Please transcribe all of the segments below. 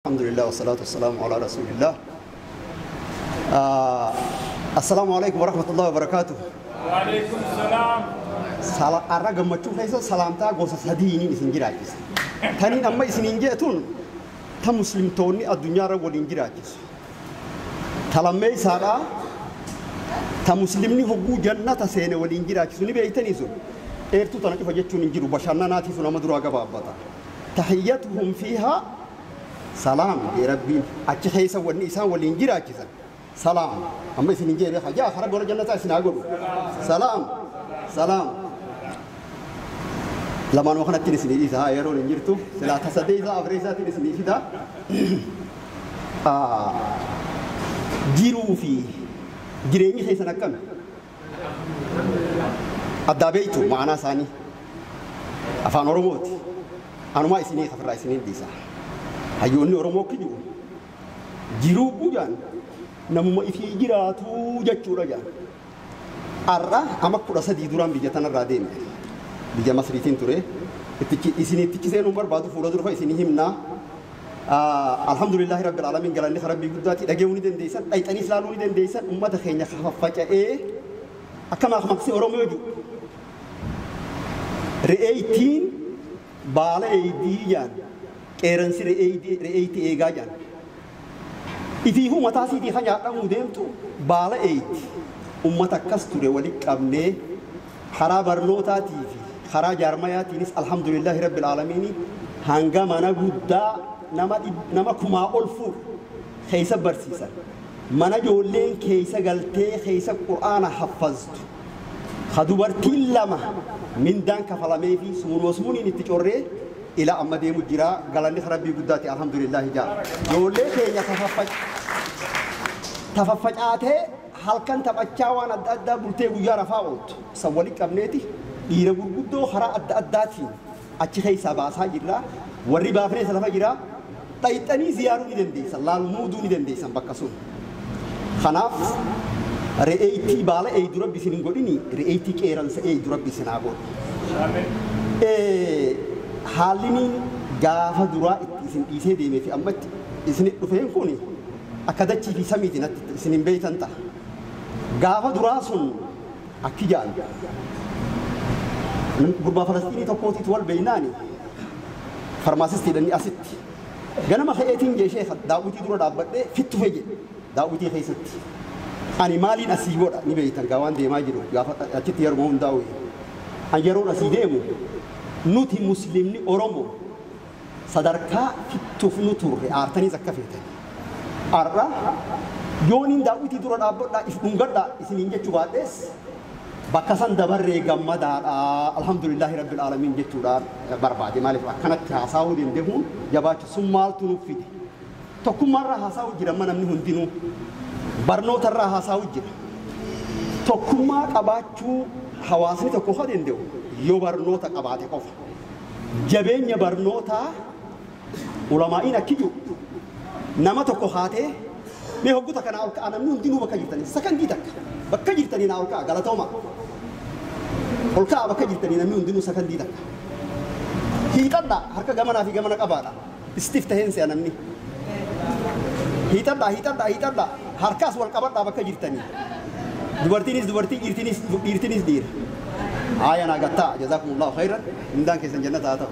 الحمد لله والصلاة والسلام على رسول الله. السلام عليكم ورحمة الله وبركاته. وعليكم السلام. Arra gammachuu keessa salaamtaa gosa sadiiniin isin jiraachisa. Taniin amma isiniin jeetun ta muslimtoonni addunyaarra waliin jiraachisu. Ta lammeessaadhaa ta muslimni hogguu jannata seene waliin jiraachisu ni beeytanii sun. Dheertuu tana cufa jechuun hin jiru bashannanaatiif nama duraa gabaabbata. Tahiyyatuhum fiihaa salaam jee Rabbiin achi keessa wanni isaan waliin jiraachisan. Salaam amma isiniin jee beekaa jaa karaa warra jannataa isin haa godhu. Salaam salaam. Lamaanuma kanatti isinii dhiisa haa yeroon hin jirtu silaa tasadee isaa afree isaatiin isinii fida. Jiruu fi jireenyi keessan akkami? Addaa beektu ma'anaa isaanii afaan Oromooti. Anumaa isinii kafirraa isiniin dhiisa. Hayyoonni Oromoo akka jiru jiruu guyyaan namuma ifii jiraatuu jechuudha jaan. Har'a ama 13 duraan biyya tanarraa deeme. Biyya Masriitiin ture. Isin ittichi seenuun barbaadu fuula dura isinii himnaa. Alhamdulillahi rabbil alamin galanni rabbii guddaati dhageewuu ni dandeessan dhayxaniis laaluu ni dandeessan uummata keenya faffaca'ee akka maqmaqsee Oromoo jiru. Re'eeytiin baala eeydii jaan qeeransi re'eeytii eegaa jaan. Ifiifuu mataa siitii kan nyaadhamuu deemtu baala eeydi. Uummata akkas ture walitti qabnee karaa barnootaatii fi karaa jaarmayaatiinis alhamdulillahi rabbil alamiin hanga mana guddaa nama kumaa ol fuudhu keessa barsiisan. Mana ijoolleen keessa galtee keessa qur'aana haffaztu. Ka dubartiin lama mindaan kafalamee fi sumuunuma sumuuniin itti corree ila amma deemu jira galanni rabbii guddaati alhamdulillahi jaa. Ijoollee keenya tafaffacaatee halkan taphachaa waan adda addaa bultee guyyaa rafaa ooltu. San walitti qabneeti dhiira gurguddoo karaa adda addaatiin achi keessaa baasaa jirra. Warri baafnee isa lafa jira. Dhayxanii ziyaaruu ni dandeessan, laaluu muuduu ni dandeessan bakka sun. Kanaaf re'eeytii baala eeydu rabbi isin hin godhini re'eeytii qeeransa eeydu rabbi isin haa godhu. Haalli gaafa duraa itti isin dhiisee deemee fi amma itti isin dhufeen kun akka dachii fi samiitiin natti isin hin beeytan ta'a. Gaafa duraa sun akki jaan gurbaa Falasxiinii tokkootiitu wal beeynaani farmaasistiidhani asitti. Ganama ka'eetiin jeeshee daawwitii dura dhaabbadhee fittu fe'e daawwitii keessatti. Ani maaliin asii godha ni beeytan gaa waan deemaa jiru gaafa achitti yeroo hundaa'u. An yeroon asii deemu nuti muslimni Oromoo sadarkaa fittuuf nu turre aartaniis akka feetan. Har'a yooniin daawwitii dura dhaabbadhaa if dhungadhaa isiniin jechuu baadhees bakka san dabarree gammadaadha alhamdulillahi rabbil alamin jechuudhaan barbaade maaliif akkanatti haasa'uu danda'uun jabaachu sun maaltu nuuf fide. Tokkummaarraa haasa'uu jira amma namni hundinuu barnootarraa haasa'uu jira. Tokkummaa qabaachuu hawaasni tokko haa danda'u yoo barnoota qabaate qofa. Jabeenya barnootaa ulamaa'iin akki jiru nama tokko haatee mee hogguta kanaa ol ka'a namni hundinuu bakka jirtanii sakandii takka bakka jirtanii naa ol ka'a galatooma. Ol ka'a bakka jirtanii namni hundinuu sakandii takka. Hiixadhaa harka gamanaa fi gamana qabaadha. Istiif taheen se'a namni. Hiixadhaa hiixadhaa hiixadhaa harkaas wal qabadhaa bakka jirtanii. Dubartiinis dubartii dhiirtinis dhiirtinis dhiira. Haaya naa gattaa jazaakumullahu khayran mindaan keessan jannata haa ta'u.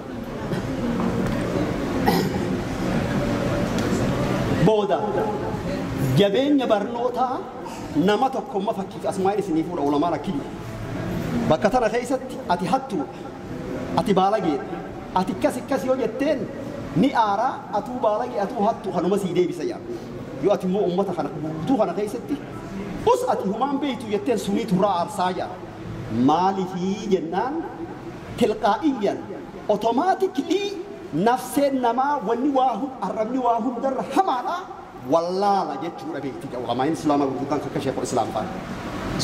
Booda jabeenya barnootaa nama tokkomma fakkiif asumaan isinii fuudha ulamaan akki jiru. Bakka tana keessatti ati hattuudha, ati baalageedha, ati akkas akkas yoo jetteen ni aaraa atuu baalagee atuu hattu kanuma sii deebisa yaa. Yoo ati immoo uummata kana guutuu kana keessatti us ati humaan beeytu jetteen sunii turraa aarsaa jaa. Maaliifii jennaan tilqaa'iyyan otomaatikilii nafseen namaa wanni waa arrabni waa hundarra hamaadha wallaala jechuudha beekti ulamaan islaamaa gurguddaan akka sheekul islaam fa'a.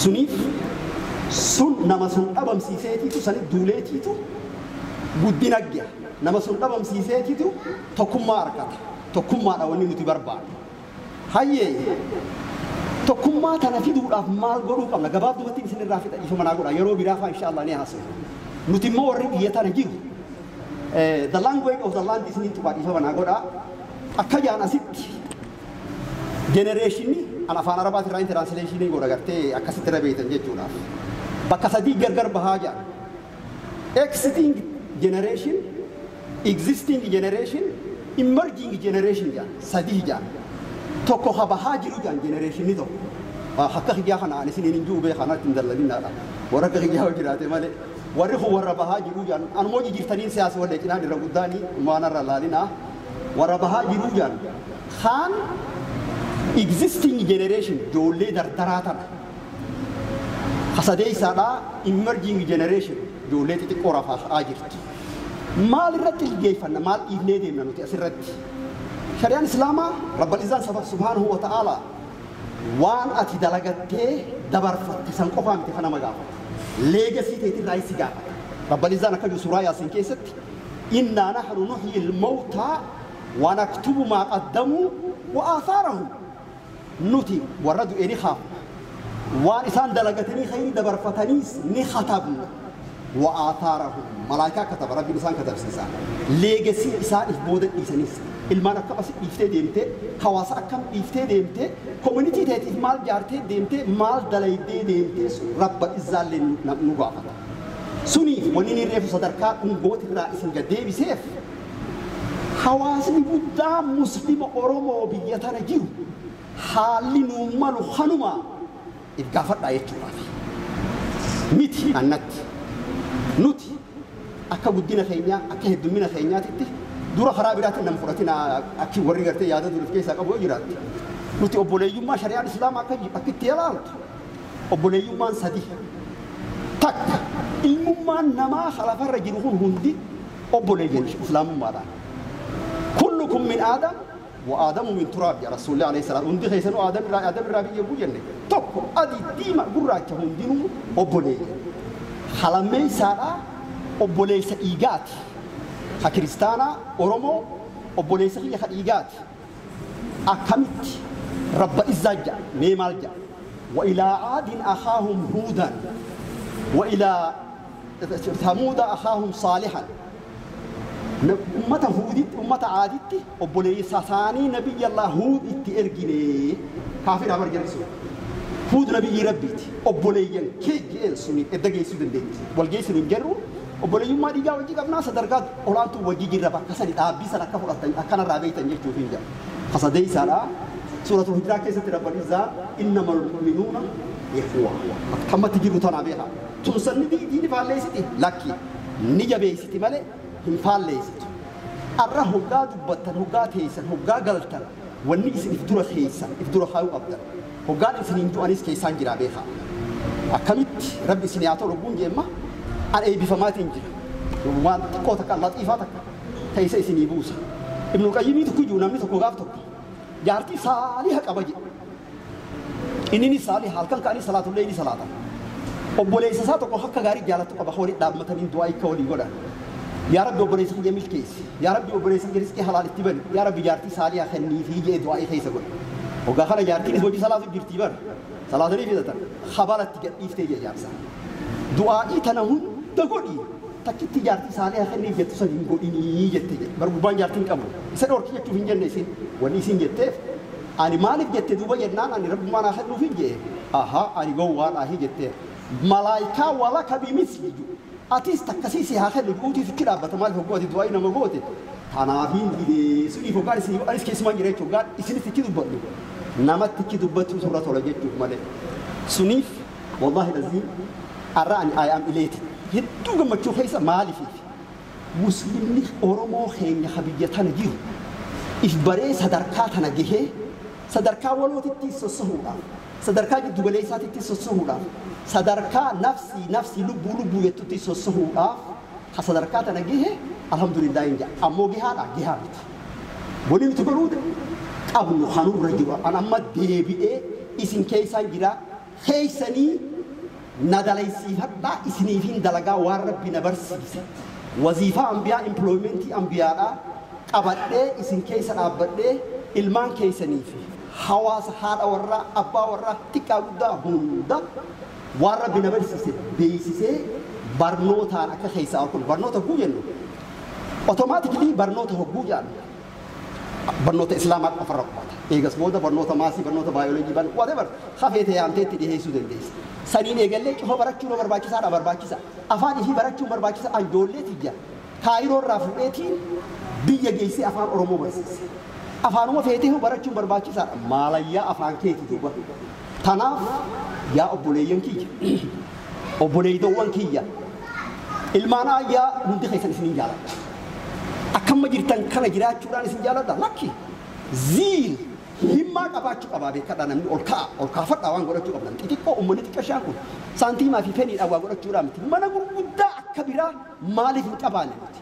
Suniif sun nama sun dhabamsiiseetiitu sanit duuleetiitu guddina gya nama sun dhabamsiiseetiitu tokkummaa argata tokkummaadha wanni nuti barbaadu. Hayyee tokkummaa tana fiduudhaaf maal godhuu qabna gabaabdumatti isinirraa fixa dhiifama naa godha yeroo biraa fa'aa inshaallah ni haasofna. Nuti immoo warri biyya tana jiru the language of the land isiniin tuqaa dhiifama naa godha. Akka jaan asitti genereeshinii an afaan Arabaatiin irraa translationii godha gartee akkasitti irra beektan jechuudhaaf. Bakka sadii gargar bahaa jaan. Exiting generation, existing generation, emerging generation jaan sadii jaan. Tokko ha bahaa jiru jaan genereeshinii tokko. Akka hiyyaa kana ani isiniin hin jiru beekaa kanatti hin dallabinaadha. Warra akka hiyyaa hojii jiraate malee. Warri kun warra bahaa jiru jaan. Anumoo jijjiirtaniin siyaasa wallee cinaan irra guddaanii waan irra laalinaa. Warra bahaa jiru jaan. Kaan existing generation ijoollee dardaraa tana. Kasadeessaadhaa emerging generation ijoollee xixiqqoo rafaa ka'aa jirti. Maal irratti xiyyeeffanna maal dhiifnee deemna nuti asirratti? Shari'aan Islaamaa Rabbal Izzaan subhaanahu wa ta'ala waan ati dalagattee dabarfatte san qofaa miti kan nama gaafata. Legacy teetirraa si gaafata. Rabbal Izzaan akka jiru suuraa Yaasiin keessatti innaa nahnu nuhyi al-mawtaa wa naktubu maa qaddamuu wa aasaarahum. Nuti warra du'e ni kaafna. Waan isaan dalagatanii khayrii dabarfataniis ni katabna. Wa aasaarahum. Malaayikaa kataba Rabbiin isaan katabsiisa. Legacy isaaniif booda dhiisanis. Ilmaan akkam asii dhiiftee deemtee, hawaasa akkam dhiiftee deemtee, community teetiif maal jaartee deemtee, maal dalaydee deemtee Rabba Izzaallee nu gaafata. Suniif wanni inni reefu sadarkaa dhungootirraa isin gad deebiseef hawaasni guddaa Muslima Oromoo biyya tana jiru haalli nuu malu kanuma if gaafadhaa jechuudhaaf. Miti annatti nuti akka guddina keenyaa akka heddummina keenyaatitti dura karaa biraatiin nama fudhatina akki warri gartee yaada duriif keessaa qabu yoo jiraatte. Nuti obboleeyyummaa shari'aan Islaamaa akka itti ilaaltu obboleeyyummaan sadi. Takka ilmummaan namaa lafarra jiru kun hundi obboleeyyan Islaamummaadhaan. Kullukum min Aadam wa Aadamu min turaab jedha Rasuulli alayhi salaam. Hundi keessanuu Aadam irraa Aadam irraa biyya bu'u jenne. Tokko adii diima gurraacha hundinuu obboleeyyan. Halammeessaadhaa obboleessa dhiigaati. Ha kiristaanaa Oromoo obboleessa kiyya ka dhiigaati. Akkamitti Rabba Izzaa jedha mee maal jedha? Wa ilaa aadin akhaahum huudan wa ilaa thamuuda akhaahum saalihan. Ummata Huuditti ummata Aaditti obboleessa isaanii Nabiyyallah Huud itti ergine kaafira bar jedhu. Huud nabiyyi Rabbiiti obboleeyyan kee jeen suni edda geessuu dandeetti. Wal geessinu hin jirru obboleeyyummaa dhiigaa wajji qabnaa sadarkaa olaantuu wajji jirra bakka sani dhaabbii sana akka fudhatan akkanarraa beektan jechuuf hin jedhu. Kasadeessaadha. Suuratul Hujuraa keessatti Rabban Izzaa innamal mu'minuuna ikhwa. Akkamatti jiru tanaa beekaa. Tumsanni diini faalleessiti lakki ni jabeessiti malee hin faalleessitu. Arra hoggaa dubbattan hoggaa teessan hoggaa galtan wanni isin if dura keessan if dura kaayuu qabdan. Hoggaan isin hin du'anis keessaan jiraa beekaa. Akkamitti Rabbi isin haa tolu lubbuun jeemma an eebbifamaatiin jira. Waan xiqqoo takka laxiifaa takka teessa isinii buusa. Ibnul Qayyimii tokko iyyuu namni tokko gaaf tokko jaartii saaliha qaba jedhe. Inni saaliha halkan ka'anii salaatullee ni salaatan. Obboleessa isaa tokko akka gaarii jaalattu qaba horii dhaabbatanii du'aa akka walii godhan. Yaa Rabbi obboleessa kiyya milkeessi. Yaa Rabbi obboleessa kiyya riskii halaal itti bani. Yaa Rabbi jaartii saaliha kenniifii jedhee du'aa keessa godhe. Hoggaa kana jaartiinis hojii salaatu jirtii bara. Salaatanii fidatan. Habalatti gadhiiftee jee jaarsa. Du'aa'ii tana hunda godhi. Takkitti jaartii saaliha kenniif jettu san hin godhinii jette jedhe. Bar gubbaan jaartiin qabu. Isa dhorki jechuuf hin jenne isin. Wanni isin jetteef ani maaliif jette duuba jennaan ani rabbummaa naa kennuuf hin jee. Ahaa ani gowwaadhaahi jettee. Malaayikaa walaka bimisli jedhu. Atis takkasii si haa kennu du'uutiif itti dhaabbata maaliif hoggoo ati du'aa'ii nama goote. Tanaafiin didee suniif hoggaan isin anis keessumaan jira jechuun hoggaan isinitti itti dubbadhu. Namatti itti dubbachuu surra tola jechuuf malee. Suniif wallaahi laziim arra ani I am elated. Hedduu gammachuu keessa maaliifiif Muslimni Oromoo keenya biyya tana jiru if baree sadarkaa tana gahee sadarkaa walootitti sossohuudhaaf sadarkaa giddu galeessaatitti sossohuudhaaf sadarkaa nafsii nafsii lubbuu lubbuu jettutti sossohuudhaaf ha sadarkaa tana gahe alhamdulillah hin jedha. Ammoo gahaadha gahaa miti. Wanni nuti godhuu qabnu kanurra jiru an amma deebi'ee isin keessaan jira keessanii na dalaysiifadhaa isiniifin dalagaa waan Rabbi na barsiise. Waziifaa ambiyaa employmentii ambiyaadhaa qabadhee isin keessa dhaabbadhee ilmaan keessanii fi hawaasa haadha warraa abbaa warraa xiqqaa guddaa hunda waan Rabbi na barsiise beeksisee barnootaan akka keessaa ol kun barnoota hogguu jennu otomaatikilii barnoota hogguu jedhan Barnoota Islaamaa qofarra qo'ata. Eegas booda barnoota maasii, barnoota baayoloojii, whatever hafeete yaamtee itti dhiheessuu dandeessa. Saniin eegallee cufa barachuun barbaachisaadha barbaachisa. Afaan ishii barachuun barbaachisa. Ijoollee tiyya Kaayiroo irraa fuudheetiin biyya geessee afaan Oromoo barsiise. Afaanuma feetee barachuun barbaachisaadha. Maalayyaa afaan keeti duuba. Tanaaf yaa obboleeyyan kiyya, obboleeyyoowwan kiyya, ilmaan ayyaa hundi keessan isinin jaaladha. Akkamma jirtan kana jiraachuudhaan isin jaaladha. Lakki ziil himmaa qabaachuu qabaa beekadhaa namni ol ka'a ol kaafadhaa waan godhachuu qabna. Xixiqqoo uummanni xiqqashaan kun saantiimaa fi feniidhaan waa godhachuudhaan miti. Mana gurguddaa akka biraa maaliif hin qabaanne nuti?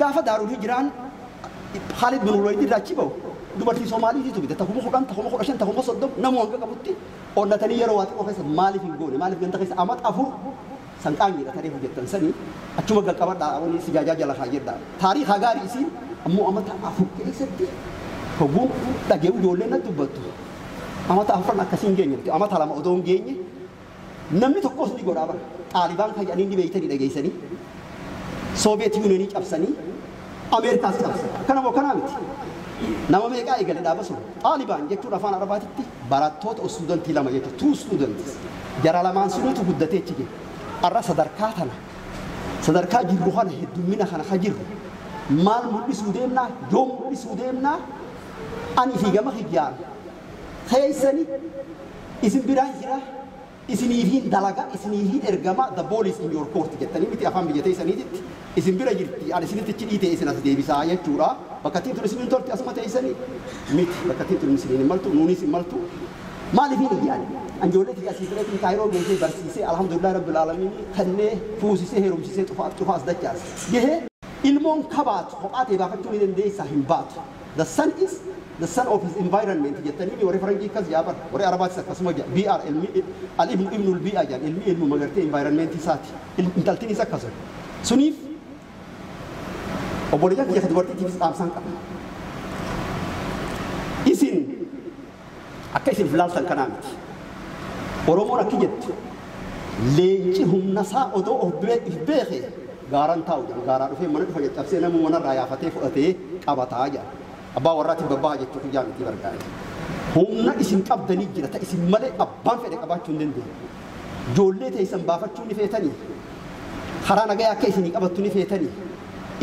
Gaafa Daarul Hijraan Khalid bin Walid irraa achi bahu dubartii Somaaliitiitu bite 10,000 15,000 30,000 nama hanga qabutti onnatanii yeroo waa xiqqoo keessa maaliif hin goone maaliif ganda keessa amat 4 sanqaan jedhatanii hojjetan sanii achuma qaqqabadhaa wani sijaajaa jala haa jedhaa taariika gaarii isiin ammoo amata 4 keessatti hogguun dhagee ijoolleen natti dubbattu amata 4 akkasiin geenye amata 2 odoo hin geenye namni tokkos ni godhaa bara Xaalibaan kan jedhanii ni beeytanii dhageessanii Soviet Unionii cabsanii Ameerikaas cabsan kana moo kanaa miti nama meeqaa eegale dhaaba sun Xaalibaan jechuun afaan Arabaatitti barattoota istuudantii 2 jechuudha 2 students jara lamaan sunitu guddatee achi gahe arra sadarkaa tana sadarkaa jirru kana heddummina kana ka jirru maal mul'isuu deemnaa yoom mul'isuu deemnaa ani fi gama kiyyaan keessanii isin biraan jira isiniifiin dalaga isiniifiin ergama the ball is in your court jettanii miti afaan biyya teessaniititti isin bira jirti ani isinitti achi dhiite isin as deebisaa jechuudha bakka ittiin tun isiniin tolti asuma teessanii miti bakka ittiin tun isiniin hin maltu nuunis hin maltu maaliifiin iyyaani anjoollee tiyya asii fileetiin Kaayiroo geessee barsiisee alhamdulillah rabbil aalamiin kennee fuusisee heerumsisee cufaas dachaase gahee ilmoon kabaatu kophaa ta'e baafachuu ni dandeessaa hin baatu the son is the son of his environment jettanii warri faranjii akkas jaaban warri arabaatis akkasuma jaa BR ilmi al-ibnu ibnul bi'a jaan ilmi ilmu magartee environment isaati intaltinis akkasuma suniif obboleeyyan kiyya dubartiitiifis dhaamsaan qaba isin akka isin filaaltan kanaa miti Oromoon akki jettu leenci humna isaa odoo of beeke gaaraan taa'u jedhan gaaraa dhufee mana dhufa caccabsee namuu manarraa yaafatee fudhatee qabataa jedhan abbaa warraatiin babbaha jechuu kiyyaa miti bargaa'e. Humna isin qabdanii jira ta isin malee abbaan fedhe qabaachuu hin dandeenye. Ijoollee teessan baafachuu ni feetanii karaa nagayaa akka isinii qabattu ni feetanii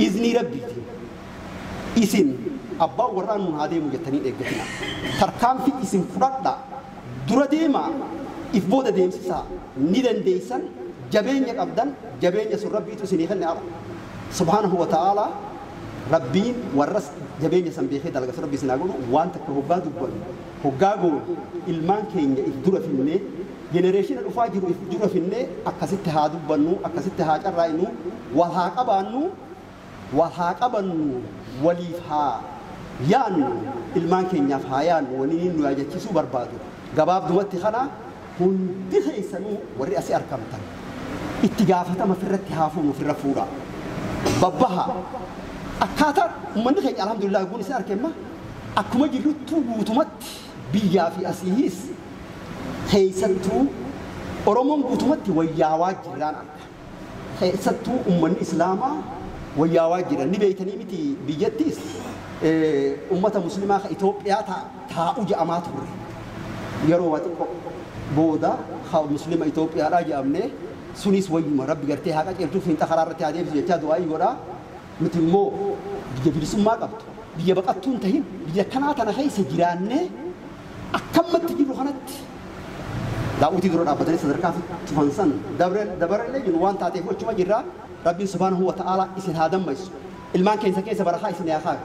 iznii rabbiitiin isin abbaan warraa nuun haa deemu jettanii eeggatina. Tarkaanfii isin fudhadhaa dura deemaa if booda deemsisaa ni dandeessan jabeenya qabdan jabeenya sun rabbiitu isinii kenne ala. Subhaanahu wa ta'aalaa rabbiin warra jabeenya san beekee dalaga sun rabbi isin haa godhu waan takka hoggaa dubbannu hoggaa goonu ilmaan keenya if dura finnee jenereeshina dhufaa jiru if dura finnee akkasitti haa dubbannu akkasitti haa carraa'inu wal haa qabaannu wal haa qabannu waliif haa yaannu ilmaan keenyaaf haa yaannu waliin nu yaadachiisuu barbaadu gabaabdumatti kana hundi keessanuu warri asii argamtan itti gaafatama ofirratti haa fuunu ofirra fuudha babbaha akkaataa uummanni keenya alhamdulillah guun isin argema akkuma jirruttuu guutumatti biyyaa fi asiis keessattuu Oromoon guutumatti wayyaawaa jirraan arga keessattuu uummanni Islaamaa wayyaawaa jira ni beeytanii miti biyyattis uummata muslimaa ka Itoophiyaa taa'u je'amaa turre yeroo waa xiqqoo booda muslima Itoophiyaadhaa je'amne sunis wayyuma rabbi gartee haa qajeelchuuf fiinxa karaa irratti haa deebisu jechaa du'aayii godhaa nuti immoo biyya bilisummaa qabdu biyya baqattuu hin tahin biyya kanaa tana keessa jiraannee akkammatti jirru kanatti daawwitii dura dhaabbatanii sadarkaa tufan san dabarallee jiru waan taateef achuma jirraa rabbiin subhaanahu wa ta'aalaa isin haa dammaysu ilmaan keessa keessa barakaa isin haa kaayu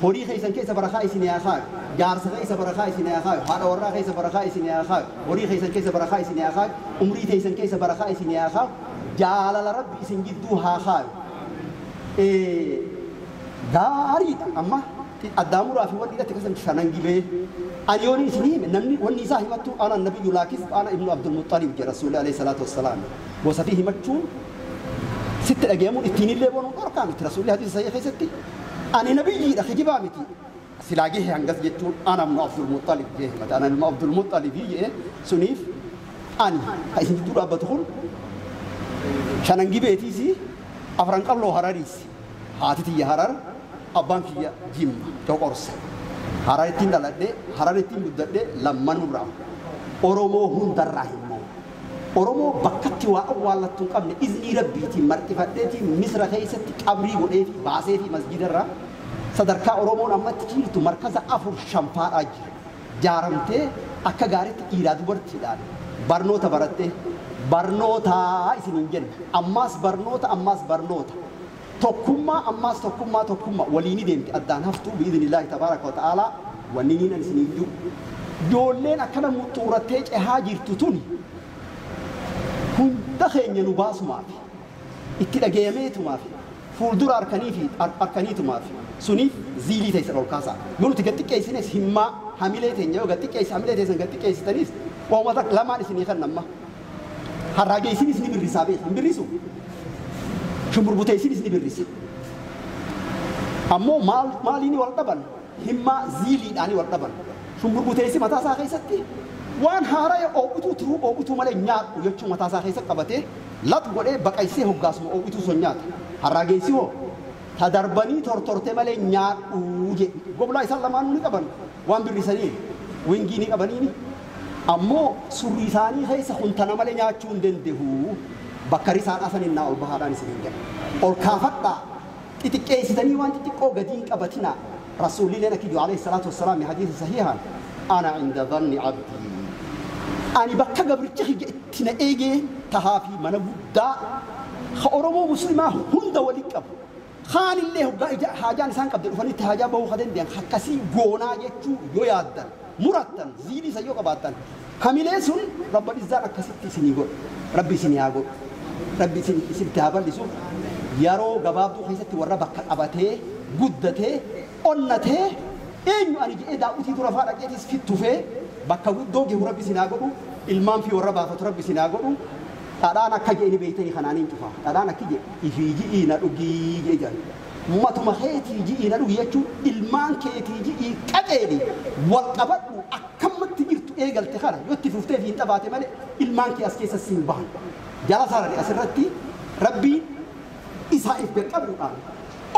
horii keessan keessa barakaa isin haa kaayu jaarsa keessa barakaa isin haa kaayu haadha warraa keessa barakaa isin haa kaayu horii keessan keessa barakaa isin haa kaayu umrii teessan keessa barakaa isin haa kaayu jaalala rabbi isin gidduu haa kaayu gaariidha amma addaamuraa fi wanni irratti kasan shanan gibee ani yoon isin hime namni wanni isaa himattu ana nabiyyu laakis ana ibnu Abdul Muttalib jedha rasuulli alayhi salaatu wassalaam gosa fi himachuun sitti dhagayamuun ittiin illee boonuun dhorkaa miti rasuulli hadiisa sahih keessatti ani nabiyyiidha kijibaa miti silaa gahe hangas jechuun ana ibnu Abdul Muttalib jee himata ana ilma Abdul Muttalib jee suniif ani ka isin gidduu dhaabbatu kun shanan gibeetiisi afran qalloo Harariisi haati tiyya Harar abbaan kiyya Jimma Coqorsa. Hararittiin dhaladhee Hararittiin guddadhee lammanurraa Oromoo hundarraa immoo Oromoo bakkatti waa awwaallattu hin qabne iznii rabbiitiin marxifadheetiin Misra keessatti qabrii godhee fi baasee fi masjidarraa sadarkaa Oromoon ammatti jirtu markaza 4 5 jira. Jaaramtee akka gaariitti dhiiraa dubartiidhaan barnoota barattee barnoota isiniin jenna. Ammaas barnoota ammaas barnoota. Tokkummaa ammaas tokkummaa tokkummaa waliin deemti addaan haftuu bi'iznillaahi tabaaraka wa ta'aalaa wanni niin isiniin jiru. Ijoolleen akkana muxuurattee cehaa jirtu tuni hunda keenya nu baasumaaf itti dhageeyameetumaaf fuuldura harkaniitumaaf suniif ziilii teessan ol kaasaa. Yoo nuti gad xiqqeessines himmaa hamilee teenya yoo gad xiqqeesse hamilee teessan gad xiqqeessitanis waamata lamaan isinii kan namma. Harraageessinis ni birrisaa beeka hin birrisu. Shumburbuteessinis ni birrisa. Ammoo maaliin wal dhaban himmaa ziiliidhaanii wal dhaban. Shumburbuteessi mataa isaa keessatti waan haaraa oo'utuu turuu oo'utuu malee nyaadhu jechuun mataa isaa keessa qabatee lat godhee baqaysee hoggaasuma oo'utuu sun nyaata. Harraageessi hoo tadarbanii tortortee malee nyaadhu jedhe. Goblaa isaan lamaanuu ni qaban waan birrisanii wingii ni qabaniini. Ammoo surri isaanii keessa huntana malee nyaachuu hin danda'u. Bakka risaan afaniin naa ol bahaadhaan isin hin jedhu. Ol kaafadhaa xixiqqeessitanii waan xixiqqoo gadi hin qabatinaa. Rasuulilleen akka jiru alayhi salaatu wassalaam hadiisa sahiihaan ana inda dhanni abdii. Ani bakka gabricha kiyya itti na eegee tahaa fi mana guddaa ka Oromoo musliimaa hunda waliin qabu. Kaanillee hoggaa ija haajaan isaan qabde dhufanitti haajaa bahuu ka danda'an akkasii goonaa jechuu yoo yaaddan murattan ziilii isa yoo qabaattan kamilee sun rabba izzaan akkasitti isinii godhu. Rabbi isinii haa godhu. Rabbi isinitti haa bal'isu. Yeroo gabaabduu keessatti warra bakka qabatee guddatee onnatee eenyu ani jedhee daawwitii dura fa'aa dhaqeetis fittufee bakka guddoo gehu rabbi isin haa godhu. Ilmaan fi warra baafatu rabbi isin haa godhu. Dhadhaan akka jedheni beektanii kanaan hin cufa. Dhadhaan akka jedhe ifii ji'ii na dhugii jedhe jedhan. Matuma keetii ji'ii na dhugi jechuun ilmaan keetii ji'ii qaceeli wal qabadhu akkamatti jirtu eegalte kana yoo itti fuftee fi hin xabaate malee ilmaan kee as keessa siin bahan. Jala sarare asirratti rabbiin isaa if qabuudhaan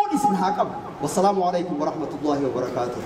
ol isin haa qabu. Wassalaamu alaikum warahmatullahi wabarakaatuh.